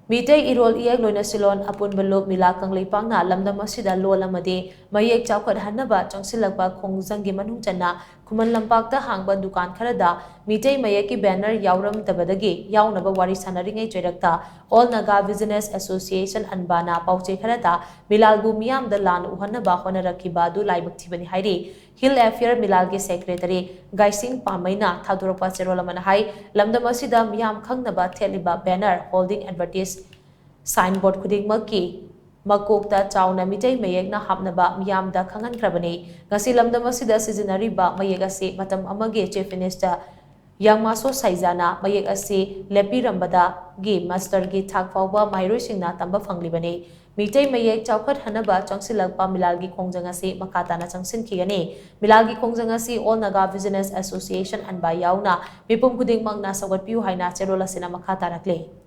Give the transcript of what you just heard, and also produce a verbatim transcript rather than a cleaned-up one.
ꯃꯤꯇꯩ ꯏꯔꯣꯜ ꯏꯌꯦꯛ ꯂꯣꯏꯅꯁꯤꯂꯣꯟ ꯑꯄꯨꯟꯕ ꯂꯨꯞ ꯃꯤꯂꯥ ꯀꯪꯂꯩꯄꯥꯛꯅ ꯂꯝꯗꯝ ꯑꯁꯤꯗ ꯂꯣꯜ ꯑꯃꯗꯤ ꯃꯌꯦꯛ ꯆꯥꯎꯈꯠꯍꯟꯅꯕ ꯆꯪꯁꯤꯜꯂꯛꯄ ꯈꯣꯡꯖꯪꯒꯤ ꯃꯅꯨꯡ ꯆꯟꯅ ꯈꯨꯃꯟ ꯂꯝꯄꯥꯛꯇ ꯍꯥꯡꯕ ꯗꯨꯀꯥꯟ ꯈꯔꯗ ꯃꯤꯇꯩ ꯃꯌꯦꯛꯀꯤ ꯕꯦꯅꯔ ꯌꯥꯎꯔꯝꯗꯕꯗꯒꯤ ꯌꯥꯎꯅꯕ ꯋꯥꯔꯤ ꯁꯥꯟꯅꯔꯤꯉꯩ ꯆꯩꯔꯛꯇ All Naga Business Association, ꯑꯟꯕꯥꯅ ꯄꯥꯎꯆꯦ ꯈꯔꯗ ꯃꯤꯂꯥꯜꯕꯨ ꯃꯤꯌꯥꯝꯗ ꯂꯥꯟꯅ ꯎꯍꯟꯅꯕ ꯍꯣꯠꯅꯔꯛꯈꯤꯕ ꯑꯗꯨ ꯂꯥꯏꯕꯛ ꯊꯤꯕꯅꯤ ꯍꯥꯏꯔꯤ꯫ Hill Affair ꯃꯤꯂꯥꯜꯒꯤ ꯁꯦꯀ꯭ꯔꯦꯇꯔꯤ ꯒꯥꯏꯁꯤꯡ ꯄꯥꯝꯃꯩꯅ ꯊꯥꯗꯣꯔꯛꯄ ꯆꯦꯔꯣꯜ ꯑꯃꯅ ꯍꯥꯏ, ꯂꯝꯗꯝ ꯑꯁꯤꯗ ꯃꯤꯌꯥꯝ ꯈꯪꯅꯕ ꯊꯦꯠꯂꯤꯕ ꯕꯦꯅꯔ, ꯍꯣꯜꯗꯤꯡ, ꯑꯦꯗꯚꯔꯇꯤꯁ, ꯁꯥꯏꯟꯕꯣꯔꯗ ꯈꯨꯗꯤꯡꯃꯛꯀꯤ ꯃꯀꯣꯛꯇ ꯆꯥꯎꯅ ꯃꯤꯇꯩ ꯃꯌꯦꯛꯅ ꯍꯥꯞꯅꯕ ꯃꯤꯌꯥꯝꯗ ꯈꯪꯍꯟꯈ꯭ꯔꯕꯅꯤ꯫ ꯉꯁꯤ ꯂꯝꯗꯝ ꯑꯁꯤꯗ ꯁꯤꯖꯤꯟꯅꯔꯤꯕ ꯃꯌꯦꯛ ꯑꯁꯤ ꯃꯇꯝ ꯑꯃꯒꯤ ꯆꯤꯐ ꯃꯤꯅꯤꯁꯇꯔ ꯌꯥꯡꯃꯥꯁꯣ ꯁꯥꯏꯖꯥꯅ ꯃꯌꯦꯛ ꯑꯁꯤ ꯂꯦꯞꯄꯤꯔꯝꯕꯗꯒꯤ ꯃꯥꯁꯇꯔꯒꯤ ꯊꯥꯛ ꯐꯥꯎꯕ ꯃꯍꯩꯔꯣꯏꯁꯤꯡꯅ ꯇꯝꯕ ꯐꯪꯂꯤꯕꯅꯤ꯫ ꯃꯤꯇꯩ ꯃꯌꯦꯛ ꯆꯥꯎꯈꯠꯍꯟꯅꯕ ꯆꯪꯁꯤꯜꯂꯛꯄ ꯃꯤꯂꯥꯜꯒꯤ ꯈꯣꯡꯖꯪ ꯑꯁꯤ ꯃꯈꯥ ꯇꯥꯅ ꯆꯪꯁꯤꯟꯈꯤꯒꯅꯤ꯫ ꯃꯤꯂꯥꯜꯒꯤ ꯈꯣꯡꯖꯪ ꯑꯁꯤ All Naga Business Association, ꯑꯟꯕꯥ ꯌꯥꯎꯅ ꯃꯤꯄꯨꯝ ꯈꯨꯗꯤꯡꯃꯛꯅ ꯁꯧꯒꯠꯄꯤꯌꯨ ꯍꯥꯏꯅ ꯆꯦꯔꯣꯜ ꯑꯁꯤꯅ ꯃꯈꯥ ꯇꯥꯔꯛꯂꯤ꯫